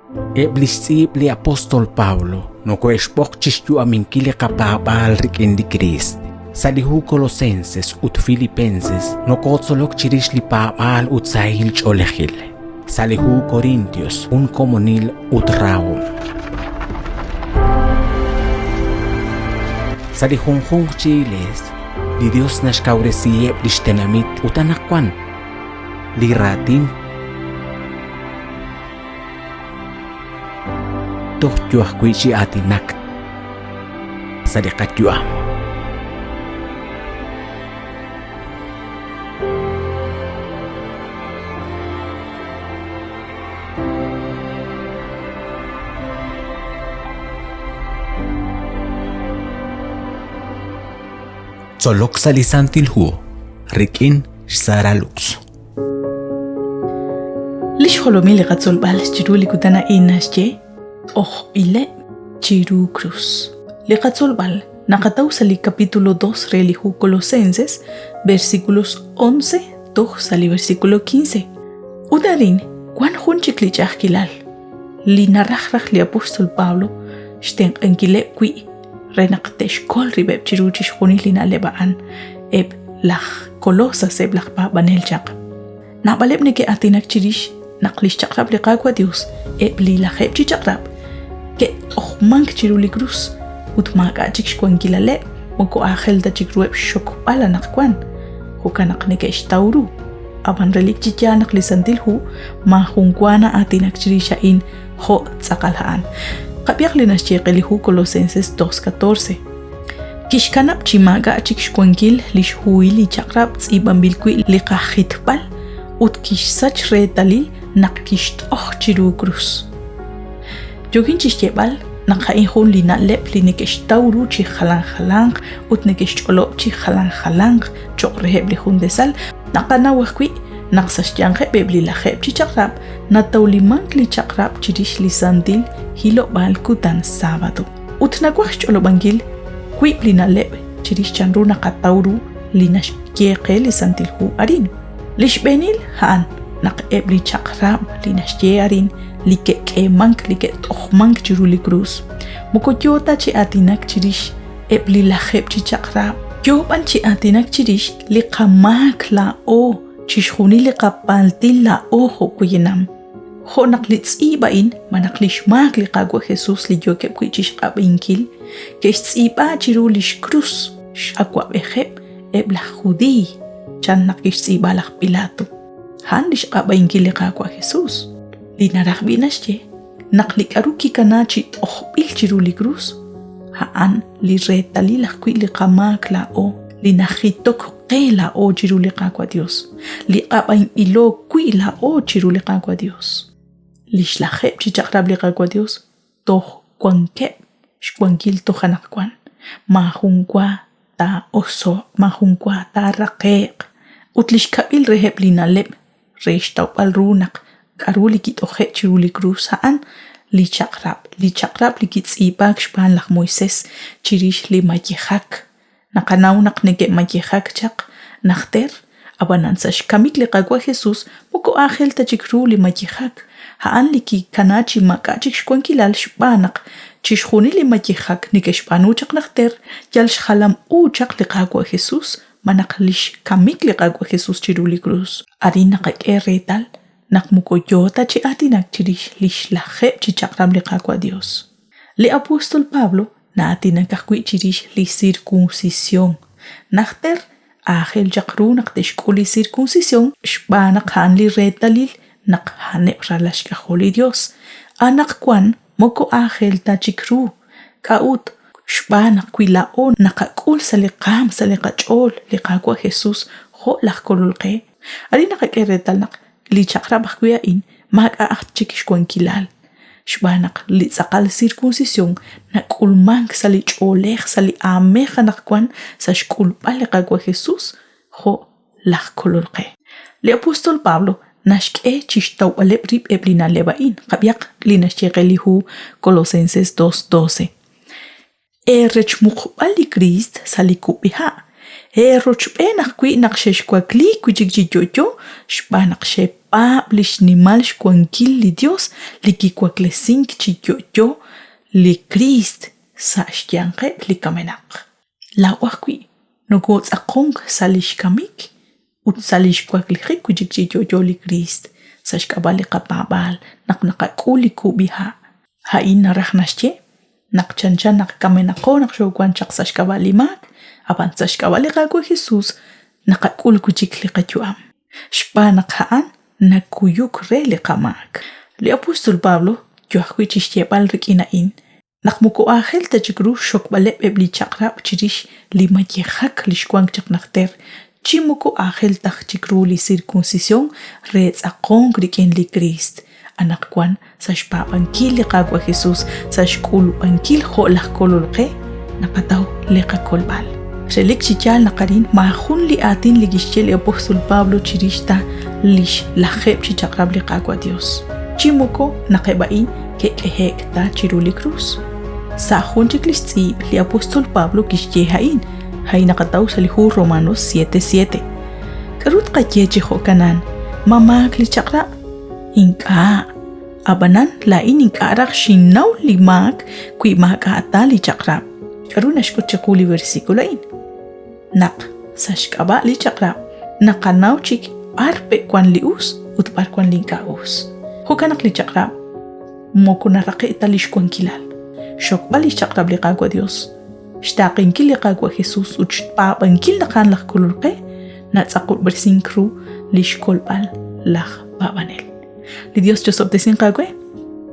Eb' lix tz'iib' li apóstol Pablo nokohe'xb'oq chixyu'aminkil li qapaab'aal rik'in li Kriist. Sa' li hu Colosenses ut Filipenses nokotzolok chirix li paab'aal ut sahil ch'oolejil. Sa' li hu Corintios, jun komonil ut rahom. Sa' li junjunq chi iglees, li Dios naxkawresiheb' lix tenamit ut anaqwan li raatin toj yo ajwi' chi aatinak sa' li qayu'am. Tzolok sa' li Santil Hu rik'in xSara Lux. Li xjolomil li qatzolb'al chiru li kutan a'in naxye t'ojb'ileb' chiru krus. Li qatzolb'al naqataw sa' li capítulo 2 re li hu Colosenses, versículos 11 toj sa' li versículo 15. Ut arin wan jun chik li ch'a'ajkilal li naraj raj li apóstol Pablo xtenq'ankileb' wi' re naq te'xkol rib'eb' chiru chixjunil li na'leb' a'an eb' laj Colosas eb' laj paab'anel chaq. Naab'aleb' neke'aatinak chirix naq li xchaq'rab' li Qaawa' Dios, eb' li lajeeb' chi chaq'rab', ke'tojmank chiru li krus ut maak'a' chik xwankilaleb' moko aajel ta chik ruheb' xxokb'al anaqwan, jo'kan naq neke'xtaw ru. Ab'an relik chi yaal naq li Santil Hu maajunwa na'aatinak chirix a'in jo' tz'aqal a'an. Qab'ihaq li naxye qe li hu Colosenses 2.14. Kixkanab' chi maak'a' chik xwankil li xhuhil li chaq'rab' tz'iib'anb'il wi' li qajitb'al ut kixsach reetalil naq kixt'oj chiru krus. Yookin chi xyeeb'al naq a'in jun li na'leb' li neke'xtaw ru chi jalan jalanq ut neke'xch'olob' chi jalan jalanq cho'q reheb' li jun desal. Naqanaw ajwi' naq sa' xyanqeb' eb' li lajeeb' chi chaq'rab' natawlimank li chaq'rab' chirix li santil hilob'aal kutan sábado. Ut nawaj xch'olob'ankil wiib' li na'leb' chirix chanru naqataw ru li naxye qe li Santil Hu arin. Li xb'eenil a'an naq eb' li chaq'rab' li naxye arin li ke'k'eemank li ke't'ojmank chiru li krus, moko yoo ta chi aatinak chirix eb' li lajeeb' chi chaq'rab', yoo b'an chi aatinak chirix li qamaak laa'o, chixjunil li qapaltil laa'o jo' poyanam. Jo' naq li tz'iib' a'in malaj li xmaak li Qaawa' Jesus li yookeb' wi' chi xq'ab'inkil, ke'xtz'iib'a chiru li xkrus x'awab'ejeb' eb' laj Judiiy, chan naq kixtz'iib'a laj Pilato. A'an li xq'ab'inkil li Qaawa' Jesus, li naraj b'i' naxye naq li k'aru kikana chi t'ojb'il chiru li krus, a'an li reetalil ajwi' li qamaak laa'o li najitok qe laa'o chiru li Qaawa' Dios, li q'ab'ainb'ilo wi' laa'o chiru li Qaawa' Dios. Li xlajeeb' chi chaq'rab' li Qaawa' Dios toj wankeb' xwankil toj anaqwan, maajun wa taa'oso'q, maajun wa taaraqe'q. Ut li xkab'il reheb' li na'leb' re xtawb'al ru naq k'aru li kit'oje'k chiru li krus a'an li chaq'rab', li chaq'rab' li kitz'iib'aak xb'aan laj Moisés chirix li mayejak. Naqanaw naq neke'mayejak chaq najter, ab'anan sa' xkamik li Qaawa' Jesús moko aajel ta chik ru li mayejak, a'an li kikanaak chi maak'a' chik xwankilal xb'aan naq chixjunil li mayejak neke'xb'aanu chaq najter yal xjalam u chaq li Qaawa' Jesús malaj li xkamik li Qaawa' Jesús chiru li krus. Arin naqak'e reetal naq moko yoo ta chi aatinak chirix li xlajeeb' chi chaq'rab' li Qaawa' Dios. Li apóstol Pablo na'aatinak ajwi' chirix li sirkunsisyon. Najter, aajel chaq ru naq te'xk'ul li sirkunsisyon xb'aan naq a'an li reetalil naq a'aneb' ralal xk'ajol li Dios. Anaqwan moko aajel ta chik ru. K'a'ut? Xb'aan naq wi laa'o naqak'ul sa' li qaanm sa' li qach'ool li Qaawa' Jesús jo' laj Kolol qe, arin naqak'e reetal naq li chaq'rab' ajwi' a'in maak'a' aj chik xwankilal. Xb'aan naq li tz'aqal sirkunsisyon nak'ulmank sa' li ch'oolej sa' li aanmej anaqwan sa' xk'ulb'al li Qaawa' Jesús jo' laj Kolol qe. Li apóstol Pablo naxk'e chi xtawb'aleb' rib' eb' li na'leb' a'in. Qab'ihaq li naxye qe li hu Colosenses 2:12. Eerechmuqb'al li Kriist sa' li kub'iha', eerochb'een ajwi' naq xexwakliik wi' chik chi yo'yo xb'aan naq xepaab'. naqapaab' li xnimal xwankil li Yos li kiwaklesink chi yo'yo li Kriist sa' xyanqeb' li kamenaq. Laa'o ajwi' nokootz'aqonk sa' li xkamik ut sa' li xwaklijik wi' chik chi yo'yo li Kriist sa' xk'ab'a' li qapaab'aal naq naqak'ul li kub'iha'. A'in naraj naxye naq chanchan naq kamenaqo naq xoowank chaq sa' xk'ab'a' li maak, ab'an sa' xk'ab'a' li Qaawa' Jesús naqak'ul wi' chik li qayu'am. Xb'aan naq a'an nakuyuk re li qamaak. Li apóstol Pablo yo ajwi' chi xyeeb'al rik'in a'in naq moko aajel ta chik ru xxokb'aleb' eb' li chaq'rab' chirix li mayejak li xwank chaq najter, chi moko aajel ta chik ru li sirkunsisyon re tz'aqonk rik'in li Kriist. Anaqwan sa' xpaab'ankil li Qaawa' Jesús, sa' xk'ulub'ankil jo' laj Kolol qe, naqataw li qakolb'al. Relik chi yaal naq arin maajun li aatin li kixye li apóstol Pablo chirix ta li xlajeeb' chi chaq'rab' li Qaawa' Dios, chi moko naq eb' a'in ke'k'ehe'k ta chiru li krus. Sa' jun chik li xtz'iib' li apóstol Pablo kixye a'in, a'in naqataw sa' li hu Romanos 7:7. K'aru tqaye chi jo'kanan? Ma maak li chaq'rab'? Ink'a'. Ab'anan laa'in ink'a' raj xinnaw li maak wi maak'a' ta li chaq'rab'. K'aru naxk'ut chiqu li versículo a'in? Naq sa' xk'ab'a' li chaq'rab' naqanaw chik b'ar pe' wank li us ut b'ar wank li ink'a' us. Jo'kan naq li chaq'rab' moko naraqe'k ta li xwankilal. Xxokb'al li xchaq'rab' li Qaawa' Yos, xtaaqenkil li Qaawa' Jesús ut xpaab'ankil naq a'an laj Kolol qe natz'aqob'resink ru li xkolb'al laj paab'anel. Li Dios chosob'tesinq aawe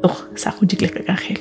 toj sa' jun chik li qak'anjel.